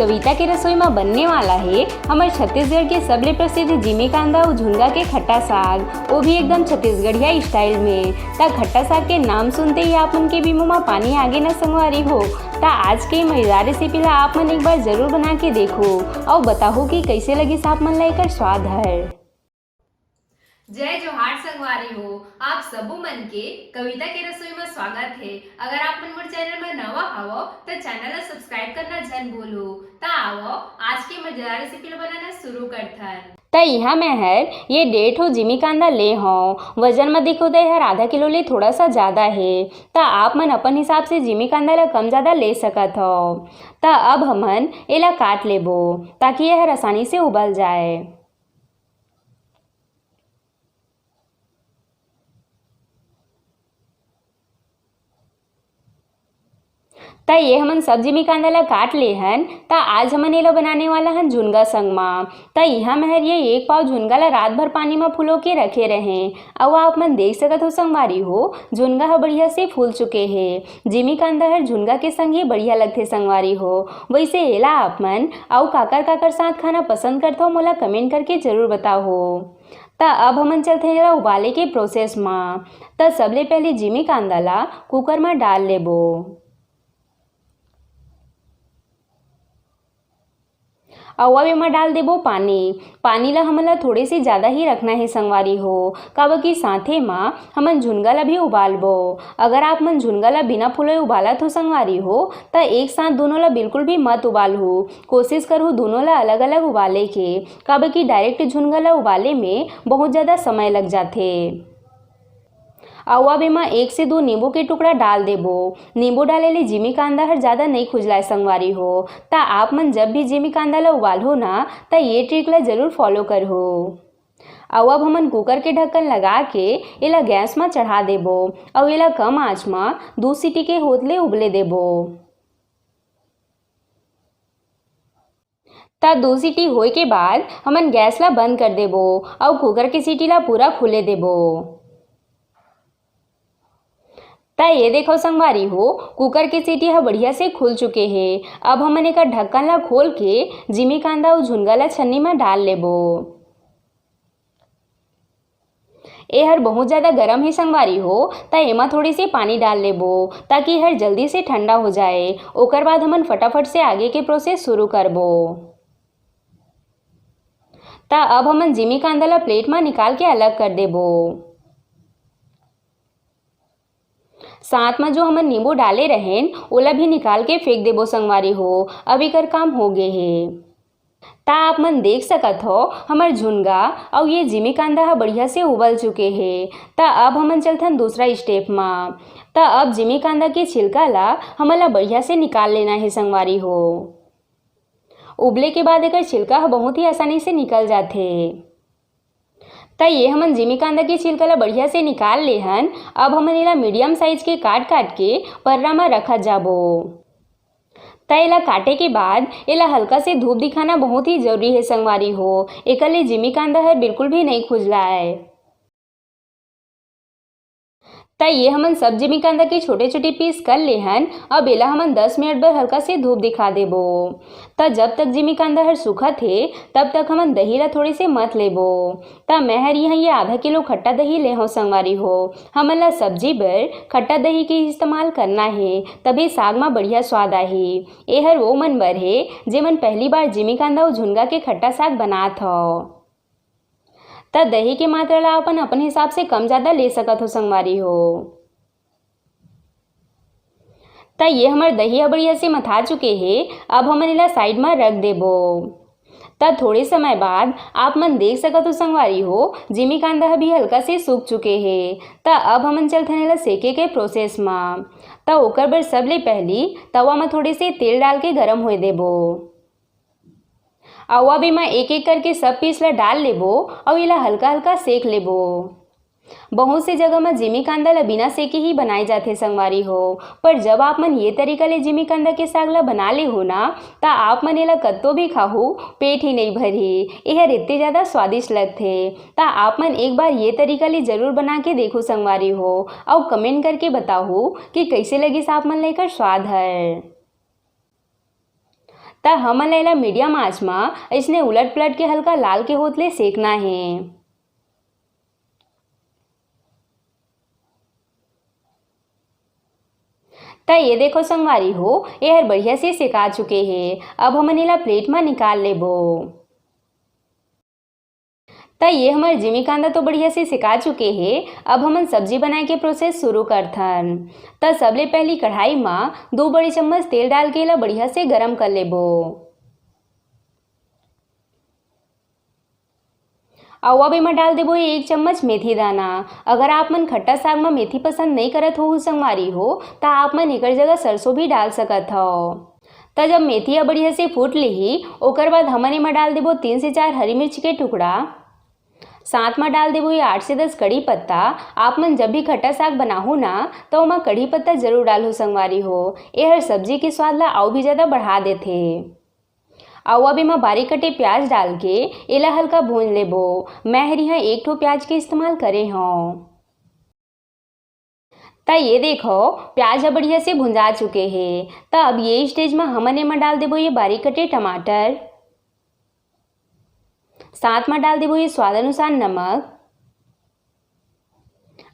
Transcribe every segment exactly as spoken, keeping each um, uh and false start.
कविता के रसोई म बनने वाला हे हमर छत्तीसगढ़ के सबले प्रसिद्ध जिमी कांदा अउ झुनगा के खट्टा साग, वो भी एकदम छत्तीसगढ़िया स्टाइल में। त खट्टा साग के नाम सुनते ही आप मन के भी मुंह म पानी आगे न संगवारी हो। त आज के मजेदार रेसिपी ला आप मन एक बार जरूर बना के देखो अउ बताहू कि कैसे लगिस आप मन ला एकर स्वाद हर। जय जोहार संगवारी हो, आप सबो मन के कविता के रसोई में स्वागत है। अगर आप मन मोर चैनल में नवा हवो त चैनल ला सब्सक्राइब करना झन भूलो। त आवो आज के मजेदार रेसिपी ला बनाना शुरू करथन। त इहाँ मैं हर ये डेढ़ ठो जिमी कांदा ले हव। वजन में देखो त हर आधा किलो ले थोड़ा सा ज्यादा है। त आप मन अपन हिसाब से जिमी कांदा ला कम ज्यादा ले सकत हव। त अब हमन एला काट लेबो ताकि ये हर आसानी से उबल जाए। त ये हमन सब जिमी कांदा ला काट ले हन। त आज हमन एला बनाने वाला हन झुनगा संग मा। त इहाँ मैं हर ये एक पाव झुनगा ला रात भर पानी मा फुलो के रखे रहें। अउ आप मन देख सकत हो संगवारी हो, झुनगा ह बढ़िया से फूल चुके हे। जिमी कांदा हर झुनगा के संग ही बढ़िया लगथे संगवारी हो। वैसे एला आप मन अउ काकर काकर साथ खाना पसंद करथो, मोला कमेंट करके जरूर बताओ। त अब हमन चलथन एला उबाले के प्रोसेस मा। त सबले पहले जिमी कांदा ला कुकर मा डाल लेबो। अउ अब एमा डाल देबो पानी। पानी ला हमन ला थोड़े से ज्यादा ही रखना हे संगवारी हो, काबर कि साथे मा हमन झुनगा ला भी उबालबो। अगर आप मन झुनगा ला बिना फुलोए उबालत हो संगवारी हो, त एक साथ दोनों ला बिल्कुल भी मत उबालहू। कोशिश करहू दोनों ला अलग-अलग उबाले के, काबर कि डायरेक्ट झुनगा ला उबाले में बहुत ज्यादा समय लग जाथे। अउ अब एमा एक से दो नींबू के टुकड़ा डाल देबो। नींबू डाले ले जिमी कांदा हर ज्यादा नइ खुजलाय संगवारी हो, त आप मन जब भी जिमी कांदा ला उबालहू ना, त ये ट्रिक ला जरूर फॉलो करहू। अउ अब हमन कुकर के ढक्कन लगा के एला गैस म चढ़ा देबो अउ एला कम आंच म दू सीटी के होत ले उबले देबो। त दू सीटी होए के बाद हमन गैस ला बंद कर देबो अउ कुकर के सीटी ला पूरा खुले देबो। त ये देखो संगवारी हो, कुकर के सीटी ह बढ़िया से खुल चुके हे। अब हमन एकर ढक्कन ला खोल के जिमी कांदा अउ झुनगा ला छन्नी म डाल लेबो। ए हर बहुत ज्यादा गरम हे संगवारी हो, त एमा थोड़ी सी पानी डाल लेबो, ताकि ए हर जल्दी से ठंडा हो जाए। ओकर बाद हमन फटाफट से आगे के प्रोसेस शुरू करबो। त अब हमन जिमी कांदा ला प्लेट मा निकाल के अलग कर देबो। साथ मा जो हमन नींबू डाले रहेन, ओला भी निकाल के फेंक देबो संगवारी हो। अब एकर काम हो गे हे। त आप मन देख सकत हो, हमर झुनगा अउ ये जिमी कांदा ह बढ़िया से उबल चुके हे। त अब हमन चलथन दूसरा स्टेप मा। त अब जिमी कांदा के छिलका ला हमन ला बढ़िया से निकाल लेना हे संगवारी हो। उबले के बाद एकर छिलका ह बहुत ही आसानी से निकल जाथे। त ये हमन जिमी कांदा के छिलका ला बढ़िया से निकाल ले हन। अब हमन एला मीडियम साइज के काट काट के पर्रा मा रखत जाबो। त एला काटे के बाद एला हल्का से धूप दिखाना बहुत ही जरूरी हे संगवारी हो, एकर ले जिमी कांदा हर बिल्कुल भी नइ खुजलाय। त ये हमन सब जिमी कांदा के छोटे-छोटे पीस कर ले हन। अब एला हमन दस मिनट बर हल्का से धूप दिखा देबो। त जब तक जिमी कांदा हर सूखत हे, तब तक हमन दही ला थोड़े से मथ लेबो। त मैं हर इहाँ ये आधा किलो खट्टा दही ले हव संगवारी हो। हमन ला सब्जी बर खट्टा दही के इस्तेमाल करना हे, तभे साग मा बढ़िया स्वाद आही। ए हर वो मन बर हे, जेमन पहली बार जिमी कांदा अउ झुनगा के खट्टा साग बनात हव। त दही के मात्रा ला अपन, अपन हिसाब से कम ज्यादा ले सकत हो संगवारी हो। त ये हमर दही ह बढ़िया से मथा चुके हे, अब हमन एला साइड म रख देबो। त थोड़े समय बाद आप मन देख सकत हो संगवारी हो, जिमी कांदा ह भी हल्का से सूख चुके हे। त अब हमन चलथन एला सेके के प्रोसेस म। त ओकर बर सबले पहली तवा म थोड़े से तेल डाल के गरम होए देबो। अउ अब एमा एक-एक करके सब पीस ला डाल लेबो अउ एला हल्का-हल्का सेक लेबो। बहुत से जगह म जिमी कांदा ला बिना सेके ही बनाए जाथे संगवारी हो, पर जब आप मन ये तरीका ले जिमी कांदा के साग ला बना लेहो ना, त आप मन एला कत्तो भी खाहू, पेट ही नइ भरही। एहर इतने ज्यादा स्वादिष्ट लगथे। त आप मन एक बार ये तरीका ले जरूर बना के देखो संगवारी हो, अउ कमेंट करके बताहू कि कइसे लगिस आप मन ला एकर स्वाद हर। त हमन ला एला मीडियम आंच म अइसने उलट पलट के हल्का लाल के होत ले सेकना हे। त ये देखो संगवारी हो, ये हर बढ़िया से सेका चुके हे। अब हमन एला प्लेट म निकाल लेबो। त ये हमर जिमी कांदा तो बढ़िया से सेका चुके हे। अब हमन सब्जी बनाए के प्रोसेस शुरू करथन। त सबले पहली कढ़ाई म दो बड़ी चम्मच तेल डाल के एला बढ़िया से गरम कर लेबो। अउ अब एमा डाल देबो एक चम्मच मेथी दाना। अगर आप मन खट्टा साग म मेथी पसंद नई करत हो संगवारी हो, त आप मन एकर जगह सरसों भी डाल सकत हव। त जब मेथी ह बढ़िया से फूट लिही, ओकर बाद हमन एमा डाल देबो तीन से चार हरी मिर्च के टुकड़ा। साथ म डाल देबो ये आठ से दस कड़ी पत्ता। आप मन जब भी खट्टा साग बनाहू ना, त ओमा कड़ी पत्ता जरूर डालहू संगवारी हो, एहर सब्जी के स्वाद ला अउ भी ज्यादा बढ़ा देथे। अउ अब एमा बारीक कटे प्याज डाल के एला हल्का भूंज लेबो। मैं हर इहाँ एक ठो प्याज के इस्तेमाल करे हौं। त ये देखो, प्याज ह बढ़िया से भुंजा चुके हे। त अब ये स्टेज म हमन एमा डाल देबो ये बारीक कटे टमाटर, साथ म डाल देबो ये स्वाद अनुसार नमक,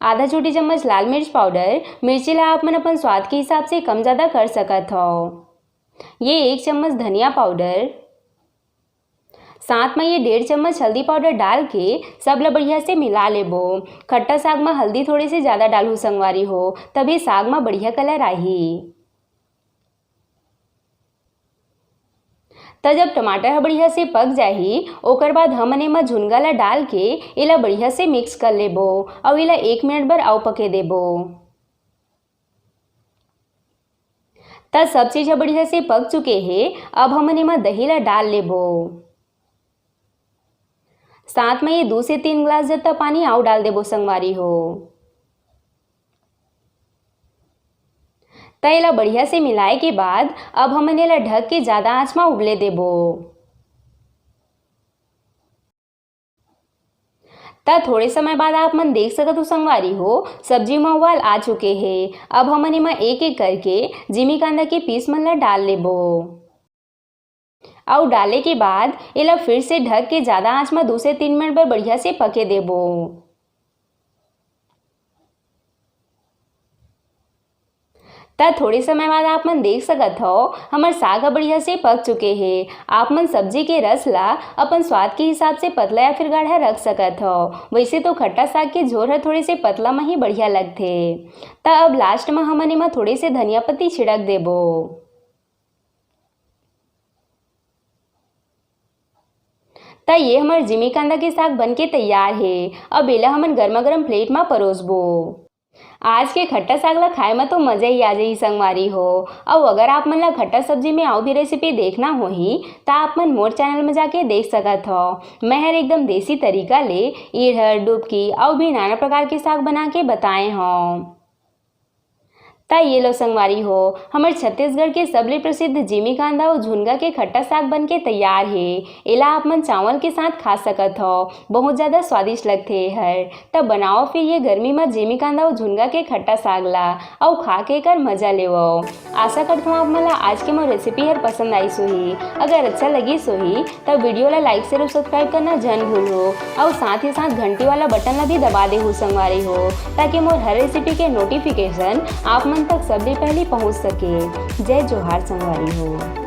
आधा छोटी चम्मच लाल मिर्च पाउडर। मिर्ची ला आप मन अपन स्वाद के हिसाब से कम ज्यादा कर सकत हव। ये एक चम्मच धनिया पाउडर, साथ म ये डेढ़ चम्मच हल्दी पाउडर डाल के सब ल बढ़िया से मिला लेबो। खट्टा साग म हल्दी थोड़े से ज्यादा डालहू संगवारी हो, तभी साग म बढ़िया कलर आही। त जब टमाटर ह बढ़िया से पक जाही, ओकर बाद हमन एमा झुनगा ल डाल के एला बढ़िया से मिक्स कर लेबो अउ एला एक मिनट बर अउ पके देबो। त सब चीज ह बढ़िया से पक चुके हे। अब हमन एमा दही ला डाल लेबो। साथ म ये दू से तीन ग्लास जत्ता पानी अउ डाल देबो संगवारी हो। त एला बढ़िया से मिलाए के बाद अब हमन एला ढक के जादा आंच म उबले देबो। त थोड़े समय बाद आप मन देख सकत हो संगवारी हो, सब्जी म उबाल आ चुके हे। अब हमन एमा एक एक करके जिमी कांदा के पीस मन ला डाल लेबो। अउ डाले के बाद एला फिर से ढक के जादा आंच म दू से तीन मिनट बर बढ़िया से पके देबो। त थोड़े समय बाद आप मन देख सकत हव, हमर साग ह बढ़िया से पक चुके हे। आप मन सब्जी के रस ला अपन स्वाद के हिसाब से पतला या फिर गाढ़ा रख सकत हव। वैसे तो खट्टा साग के झोर ह थोड़े से पतला म ही बढ़िया लगथे। त अब लास्ट म हमन एमा थोड़े से धनिया पत्ती छिड़क देबो। त ये हमर जिमी कांदा के साग बन के तैयार हे। अब एला हमन गरमा गरम प्लेट म परोसबो। आज के खट्टा साग ला खाए म तो मजा ही आ जाही संगवारी हो। अउ अगर आप मन ला खट्टा सब्जी में अउ भी रेसिपी देखना होही, त आप मन मोर चैनल में जाके देख सकत हव। मैं हर एकदम देसी तरीका ले इरहर, डुबकी अउ भी नाना प्रकार के साग बना के बताए हव। त ये लो संगवारी हो, हमर छत्तीसगढ़ के सबले प्रसिद्ध जिमी कांदा अउ झुनगा के खट्टा साग बन के तैयार हे। एला आप मन चावल के साथ खा सकत हव, बहुत ज्यादा स्वादिष्ट लगथे एहर। त बनाओ फिर ये गर्मी म जिमी कांदा अउ झुनगा के खट्टा साग ला, अउ खा के एकर मजा लेवव। आशा करथव आप मन ला आज के मोर रेसिपी हर पसंद आइस होही। अगर अच्छा लगिस होही, त वीडियो ला लाइक, शेयर अउ सब्सक्राइब करना झन भूलहू, अउ साथ ही साथ घंटी वाला बटन ला भी दबा देहू संगवारी हो, ताकि मोर हर रेसिपी के नोटिफिकेशन आप मन तक सबले पहली पहुंच सके। जय जोहार संगवारी हो।